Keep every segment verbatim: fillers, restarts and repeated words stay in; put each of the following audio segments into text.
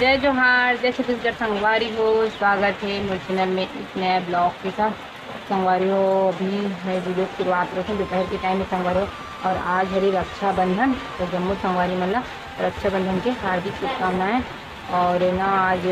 जय जोहार, जय छत्तीसगढ़ संगवारी हो, स्वागत है मोर चैनल में एक नया ब्लॉग के साथ। संगवारी हो, अभी मैं वीडियो की शुरुआत करत हूँ दोपहर के टाइम में संगवारी हो, और आज हरे रक्षाबंधन, तो जम्मो संगवारी मन ला रक्षाबंधन के हार्दिक शुभकामनाएं। और ना आज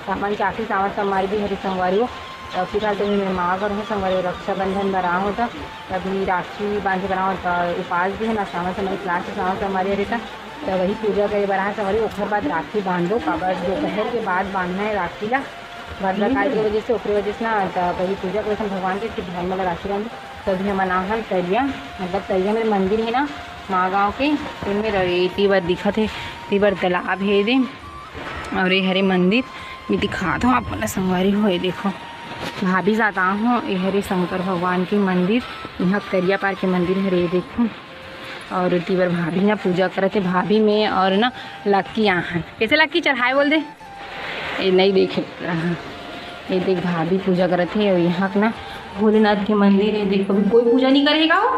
सावन के आखिरी सावन सोमवारी भी हरे संगवारी हो, तो फिलहाल तो मैं माँ घर हूँ संगवारी हो, रक्षाबंधन बर आए हों त अभी राखी बांधे बर आए हों त उपास भी है ना, सावन सोमवारी लास्ट सावन सोमवारी हरे त त वही पूजा करे बर आए संगवारी, ओखर बाद राखी बांधो, काबर दोपहर के बाद बांधना है राखी ला, भद्रा काली के वजह से, ओकरे वजह से ना, त वही पूजा करे सन भगवान के, फिर भगवान वाला राखी बांधो। तभी हमन आहन तरिया, मतलब तरिया में मंदिर है ना, माँ गाँव के, उनमें रहे, इती बर दिखत है, इती बर तालाब है दे, और ये हरे मंदिर, मैं दिखात हूँ आप मन ला संगवारी हो, ये देखो, भाभी साथ आ हूँ, ये हरे शंकर भगवान के मंदिर, यहाँ तरिया पार के मंदिर हरे, ये देखो। और इती बर भाभी ना पूजा करत हे, भाभी में और ना लक्की आहन। कैसे लक्की, चढ़ाए बोल दे। ए, नहीं देखे रहा। ये देख, भाभी पूजा करत हे और यहाँ ना भोलेनाथ के मंदिर है। देखो, अभी कोई पूजा नहीं करेगा, वो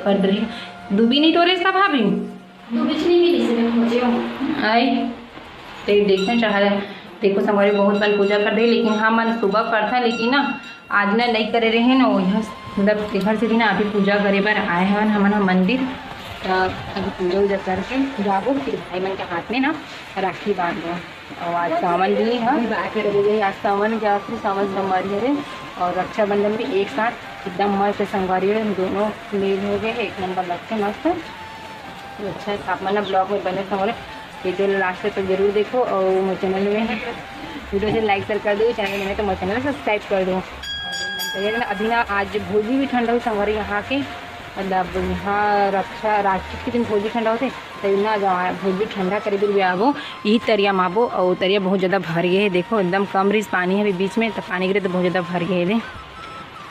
कर दे रही। दूबी नहीं टोरे इसका भाभी। दूबी नहीं मिली से मैं खोजे हूँ। आई। ते देखो, चढ़ा, देखो संगवारी, बहुत मन पूजा कर दे, लेकिन हाँ, मन सुबह करता, लेकिन ना आज ना नहीं करे रहे ना, ओइहा मतलब तेखर से भी ना अभी पूजा करे बर आए हवन हमन ह मंदिर। त अभी पूजा उजा करके जाबो, फिर भाई मन के हाथ में ना राखी बांधबो। और आज सावन भी है, आज सावन के आखिरी सावन सोमवारी हरे, और रक्षाबंधन भी एक साथ एकदम मस्त संगवारी है, दोनों मेल हो गए, एक नंबर लगते मस्त। तो अच्छा है, आप मन ब्लॉग में बने संगवारी, वीडियो लास्ट तक जरूर देखो और मोर चैनल में वीडियो से लाइक शेयर कर दो, चैनल में तो मोर चैनल सब्सक्राइब कर दो। तो ये ना, अभी ना आज भोजी भी ठंडा हो संगवारी यहाँ के, मतलब यहाँ रक्षा राखी के दिन भोजी ठंडा होते, तो ना जा भोजी ठंडा करे बर भी आबो, ई तरिया माबो, और तरिया बहुत ज़्यादा भर गए है। देखो एकदम कम रिस पानी है अभी बीच में, तो पानी गिरे तो बहुत ज़्यादा भर गए है।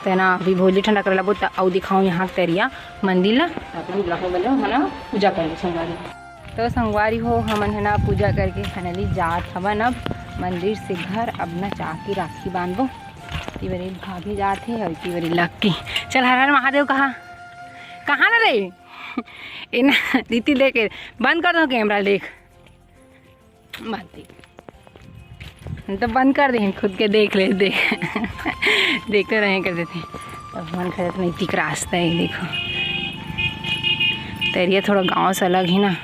तो ना अभी भोजी ठंडा करे लाबो, तो अउ दिखाओ यहाँ के तरिया मंदिर ला, अपन ब्लॉग में बने, हमन पूजा कर संगवारी। तो संगवारी हो, हमन है ना पूजा करके finally जात हवन अब मंदिर से घर। अब ना जाके राखी बांधबो। इबरे भाभी जात हे और इबरे लक्की। चल, हर हर महादेव कहा, कहा ना रे? ए ना, दीदी देख, बंद कर दो कैमरा, देख। मानती। हम तो बंद कर दें, खुद के देख ले, देख। देखते रहें कर देते। अब मन करत नहीं, ठीक रास्ता है, देखो। तरिया थोड़ा गांव से अलग है ना,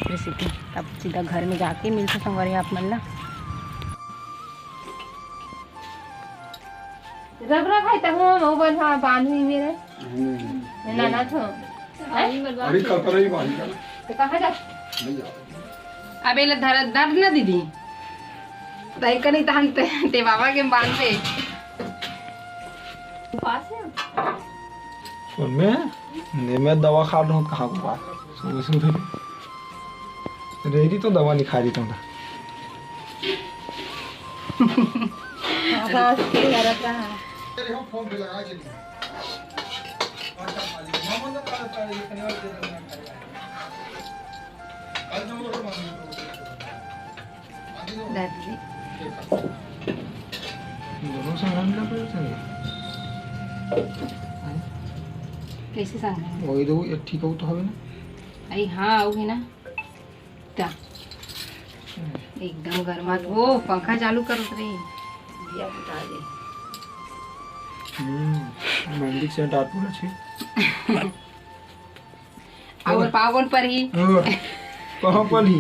जैसे कि अब सीधा घर में जाके मिलते संगवारी आप मन ला। रख रख है तब वो वो बंधा बांध हुई मेरे। हम्म। ना ना तो। अरे कल्पना ही बांध कर। तो कहाँ जा? नहीं जा। अब एला धर, धर ना दीदी। तय करी तहन ते, ते बाबा के बांध दे। उपास है? उनमें ने मैं दवा खा रहा हूँ, कहाँ को बात? सुबह सुबह। रेडी तो दवा नहीं खा रही तुम। आवाज के करत रहा। दादी। दोनों संग मिला पड़े थे। कैसे संग है? वही दो, एक ठीक हो तो हवे ना? अरे हाँ, वो है ना। ता। एकदम गरमात। वो पंखा चालू करत रही। दिया बुता दे। हम्म, मंदिर से डाल पूरा छी। और पावन पर ही। हाँ, पावन पर ही।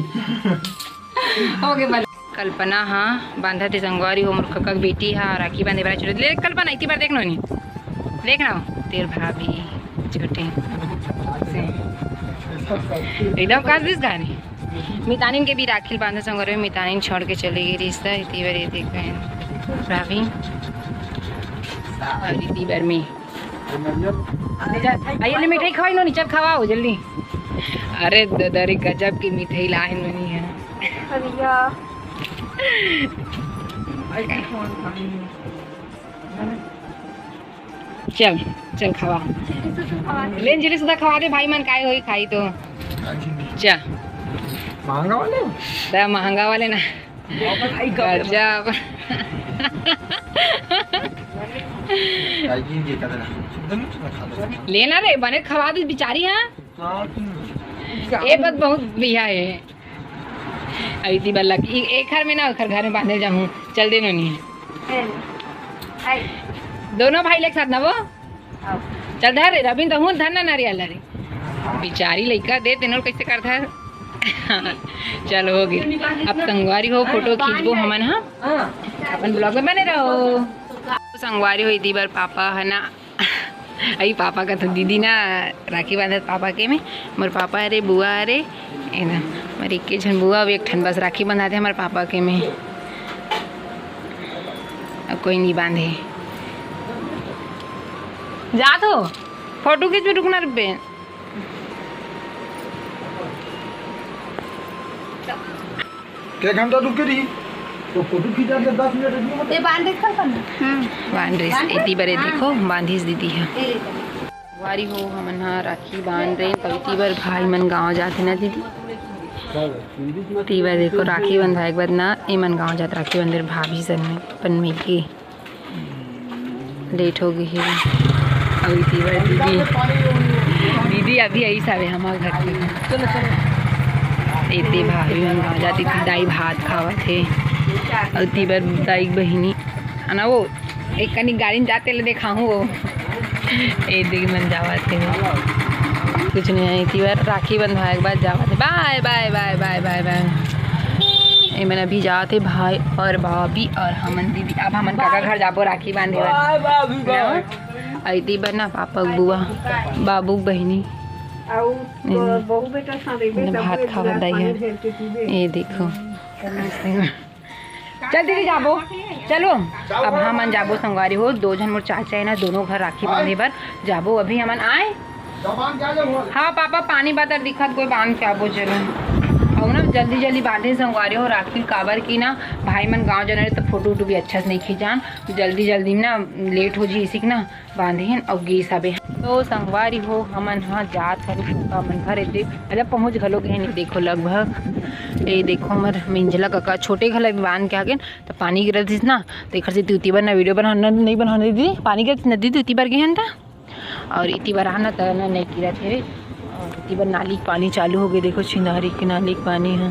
हो गए बल। कल्पना, हाँ, बांधा ते संगवारी हो, मोर कका के बेटी हा, राखी बांधे बर चलो। ले कल्पना, इतनी बार देख लो नहीं। देख ना, तेर भाभी, छोटे। एकदम कास दिस गानी। मितानिन के भी राखी बांधे संगवारी हो, मितानिन छोड़ के चले गई रिश्ता, इतनी बार ये देख रहे हैं। भाभी। और इतनी बार में। आइए, ले मिठाई खवाई नोनी, चल खवाओ जल्दी। अरे ददरी गजब की मिठाई लाइन बनी है। भैया। चल, चल खवा। ले जिले सुधा खवा दे भाई मन, काय होई खाई तो। जा। महंगा वाले? दा महंगा वाले ना। गजब। लेना रे, बने खवा दे बिचारी, हाँ। ए बात बहुत बढ़िया है। अउ इति बर लग-, इ-, एखर में ना, ओखर घर में बांधे जाहूँ। चल दे नोनी। चल। हाय। दोनों भाई लेके साथ ना वो? आओ। चल धर रे, रविंद्र, हूँ धर ना नारियल ला रे। बिचारी लइका दे, तेनोर कैसे कर धर। चल, हो गई। अब संगवारी हो, फोटो खींचबो हमन, हाँ? हाँ। अपन ब्लॉग में बने रहो। संगवारी हो, इति बर पापा है ना, अई पापा का तो दीदी ना राखी बांधत पापा के में, मोर पापा हरे, बुआ हरे, ए ना, मोर एक झन बुआ, अउ एक ठन बस राखी बंधाते हमर पापा के में। अब कोई नहीं बांधे। जा तो, फोटो खींच में रुकना रुक बे। के घंटा रुके रही, तो फोटो खींचा के दस मिनट रही, मतलब। ये बांध देख कर ना। हम्म। बांध रही, इति बरे देखो, बांधिस दीदी है। ये ले। संगवारी हो, हमन ह राखी बांध रहे, तब इति बर भाई मन गांव जाथे ना दीदी। इति बर देखो, राखी बंधाए के बाद ना, एमन गांव जात राखी बंधे भाभी सन में, अपन मिलके। लेट हो गई है। अउ इति बर दीदी, दीदी अभी आई सारे हमारे घर के। इति भाभी मन गाँव जाती थी, दाई भात खावत हे। अउ इति बर दाई बहिनी, है ना, वो एक कनी गाड़ी में जाते ले देखाहूँ वो। ए दीदी मन जावत हे। कुछ नहीं है, इति बर राखी बंधवाए के बाद जावत हे। बाय, बाय, बाय, बाय, बाय, बाय। ए मन अभी जात हे भाई और भाभी और हमन दीदी। अब हमन काका घर जाबो राखी बांधे बर। बाय, बाय, अभी बाय। अउ इति बर ना पापा के बुआ, बाबू के बहिनी। अउ तो बहू बेटा साथ रहिबे, तब भात खावत दाई हे। ये देखो। चल दीदी जाबो, चलो। अब हमन जाबो संगवारी हो, दो झन मोर चाचा हे ना, दोनों घर राखी बांधे बर जाबो। अभी हमन आए। हाँ पापा, पानी बादर दिखत, कोई बांध के आबो, चलो। अउ ना जल्दी जल्दी बांधे संगवारी हो राखी, काबर की ना भाई मन गाँव जाना रहे तो फोटो वोटो भी अच्छा से नहीं खींचान, जल्दी जल्दी में ना लेट हो जी, इसी ना बांधे हन अउ गिस हबे। तो संगवारी हो, हमन ह जात हन कका मन घर। एदे, मतलब पहुँच घलो गए हन। देखो लगभग, ए देखो हमर मिंजला कका छोटे घला भी बांध के आ गेन, त पानी गिरत रहिस ना, त एखर सेती उती बर ना वीडियो बनाना, नहीं बनाना दीदी, पानी गिरत नदी उती बर गए हन त, अउ इति बर आना त ना नहीं गिरत हे। अउ इति बर नाली के पानी चालू हो गए, देखो छिंदहारी के नाली के पानी ह।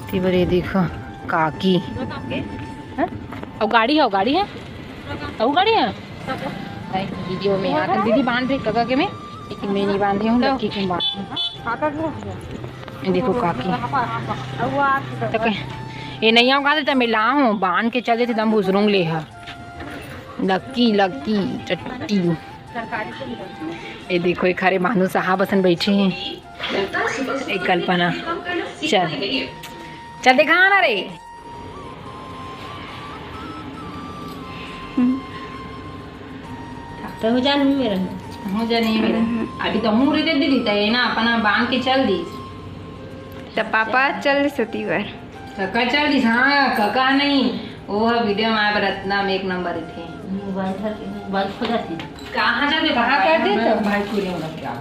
इति बर ये देखो काकी, हाँ? अउ गाड़ी है, गाड़ी है, अउ गाड़ी है। भाई, वीडियो में यहाँ तक दीदी बांध रही कका के में, लेकिन मैं नहीं बांध रही हूँ, लड़की के बांध रही हूँ। ये देखो काकी। तो कह, ये नहीं आऊँ, कहा देता मैं ला हूँ, बांध के चल देते, दम भुसरुंग ले हा। लकी, लकी, टट्टी। ये देखो, एक हरे मानुस साहब असन बैठे हैं। एक कल्पना। चल। चल देखा ना रे। हम्म। तहूँ जान मेरा। तहूँ जान मेरा। अभी तो हूँ रे दीदी, त ये ना अपना बांध के चल दी। त पापा चल सती बर। कका चल दिस, हाँ, कका नहीं, वो ह वीडियो में आए बर रत्ना में एक नंबर थे। मोबाइल धर के, मोबाइल खो जाती। कहाँ जाते, कहाँ करते तो? भाई पूरी हो गया।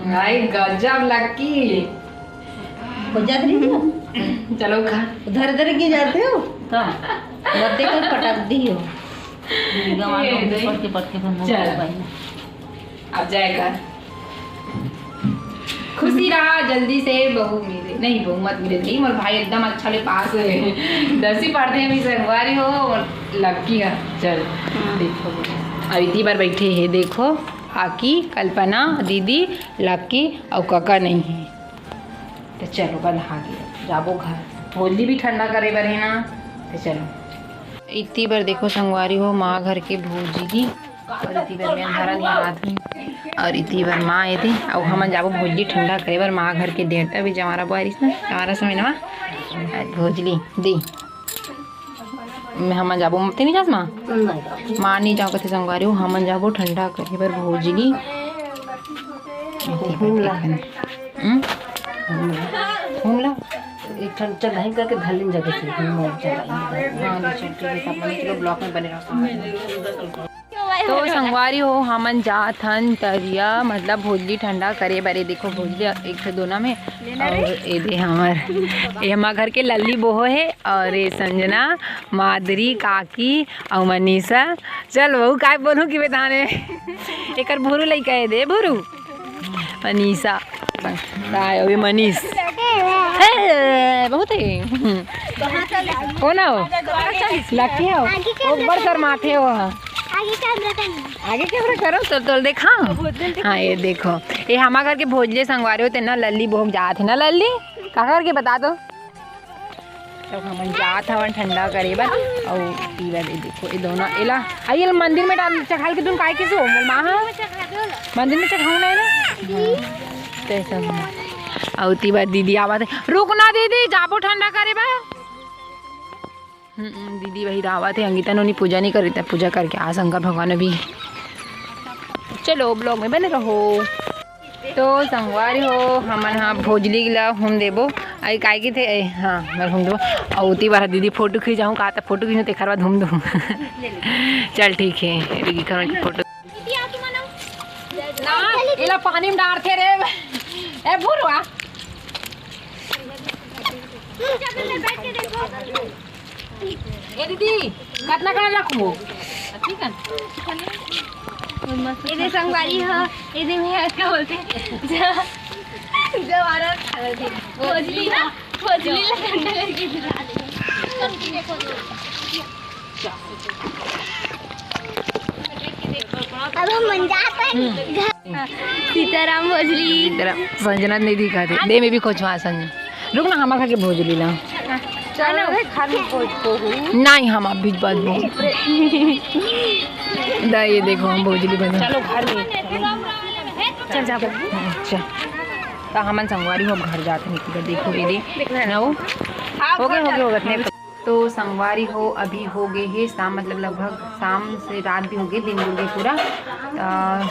भाई गजब लकी। हो जात रही हो। चलो खा। उधर उधर की जाते हो? का? मत देखो, पटक दी हो। गवा ये दो, दे। पटके, पटके, फिर मुंह चल। पे पाई। अब जाएगा। खुशी रहा, जल्दी से बहू मिले। नहीं, बहू मत मिले। नहीं, मोर भाई एकदम अच्छा ले पास है। दसवीं पढ़ते हैं, अभी संगवारी हो, लकी है। चल, हाँ। देखो। अब इतनी बार बैठे हैं, देखो, आकी, कल्पना, दीदी, लकी अउ कका नहीं है। तो चलो, बंधा गया, जाबो घर। भोजली भी ठंडा करे बर है ना, तो चलो। इतनी बार देखो, संगवारी हो, माँ घर के भोजली। अउ इति बर मैं अंधारा निहारत हूँ। अउ इति बर माँ एदे, अउ हमन जाबो भोजली ठंडा करे बर माँ घर के डेढ़ अभी जवारा बोआरिस ना, जवारा समय नवा। अउ भोजली दे। मैं हमन जाबो, ते नहीं जास माँ? माँ नहीं जाओ कथे संगवारी हो, हमन जाबो ठंडा करे बर भोजली। हम्म? घूम ला। एक ठन चढ़ाई करके धर लेन जगह से, घूम और चढ़ाई। हाँ, दो चार किलो ब्लॉक में बने रहो। तो संगवारी हो, हमन जात हन तरिया, मतलब भोजली ठंडा करे बरे। देखो भोजली एक ठो दोना में, अउ ए दे हमर, ए हमर घर के लल्ली बोहो है, अउ ए संजना, माधुरी, काकी अउ मनीषा। चल बहू, काय बोलूँ कि बेधाने एकर भुरू लइका है दे, भुरू, मनीषा। काय अभी मनीष? हे, बहुत है। कौन हो? लकी हो? वो बड़ शर्माथे हो। आगे कैमरा करो। आगे कैमरा करो, तो, तो देखा। हाँ, ये देखो, ये हमा घर के भोजली संगवारी होते ना, लल्ली भोग जात है ना, लल्ली का करके बता दो। तो हमन जात हवन ठंडा करे बर। अउ पीवा दे देखो, ये दोनों एला, आई एला मंदिर में डाल चघाल के दुन काय किसो मोर माँ हा? मंदिर में चघाऊ नहीं ना। हाँ। तैसा हम। अउ ती बार दीदी आवत है, रुक ना दीदी, जाबो ठंडा करे बर। हम्म, दीदी वही आवत है, अंगिता नोनी पूजा नहीं करी, तब पूजा करके आ शंकर भगवान अभी। चलो ब्लॉग में बने रहो। तो संगवारी हो, हमन हा भोजली ला हुम देबो। आई काय की थे, ए, हाँ, मैं हुम देबो। अउ उती बार दीदी फोटो खींचाऊँ का, त फोटो खींचो, तेखर बाद हुम दूँ। चल ठीक है, रुकी करो फोटो। ना, एला पानी में डारथे रे। ए भुरवा। ए दीदी, कतना कन रखबो? ठीक है। ये दे संगवारी ह, ये दे मैं क्या बोलते हैं? जब, जब आ रहा था, भोजली ना, भोजली ला ठंडा करके दिला दे। अब हम मन जात हन घर। सीताराम भोजली। सीताराम, संजना नहीं दिखा दे। दे, मैं भी खोजवा संजना। रुक ना, हमा घर के भोजली ला। चलो रे, घर में खोज को हूँ। नहीं, हम अभी बात बोल। दा, ये देखो, हम भोजली बना। चलो घर में। चल जा। अच्छा। तो हमन संगवारी हो घर जाते हैं, देखो ये दे। ना वो। हो गए, हो गए, हो गए। तो संगवारी हो, अभी हो गए हे शाम, मतलब लगभग शाम से रात भी हो गए, दिन हो गए पूरा। त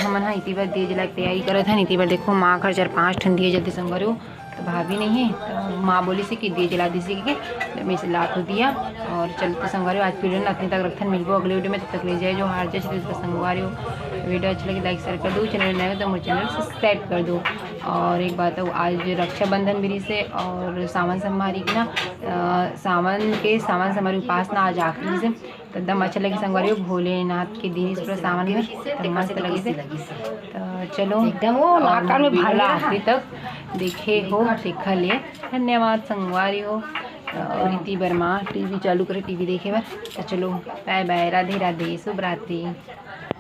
हमन ह इति बर दिए जला के तैयारी करत हन। इति बर देखो, माँ घर चार पाँच ठन दिए जलते संगवारी हो, तो भाभी नहीं है, तो माँ बोली से कि दिए जला दीजिए के, तो मैं से लात हो दिया। और चलते संगवारी हो, आज वीडियो न अतने तक रखथन, मिलबो अगले वीडियो में। तब तक ले जाए जो हार जाए, तो संगवारी हो, वीडियो अच्छा लगे लाइक शेयर कर दो, चैनल नए हो तो मोर चैनल सब्सक्राइब कर दो। और एक बात हो, आज रक्षाबंधन भी से और सावन सोमवारी की ना, अ, सावन के, सावन सोमवारी उपास ना आज आखिरी से, तो एकदम अच्छा लगे संगवारी हो, भोलेनाथ के दिन इस पूरा सावन में तो मस्त लगे से। तो चलो, एकदम वो और नाक कान में वीडियो भारी ला रहा। आखिरी तक देखे हो, देखा ले। धन्यवाद संगवारी हो। और इति बर माँ टीवी चालू करे, टीवी देखे बर। तो चलो, बाय बाय, राधे राधे, शुभ रात्रि।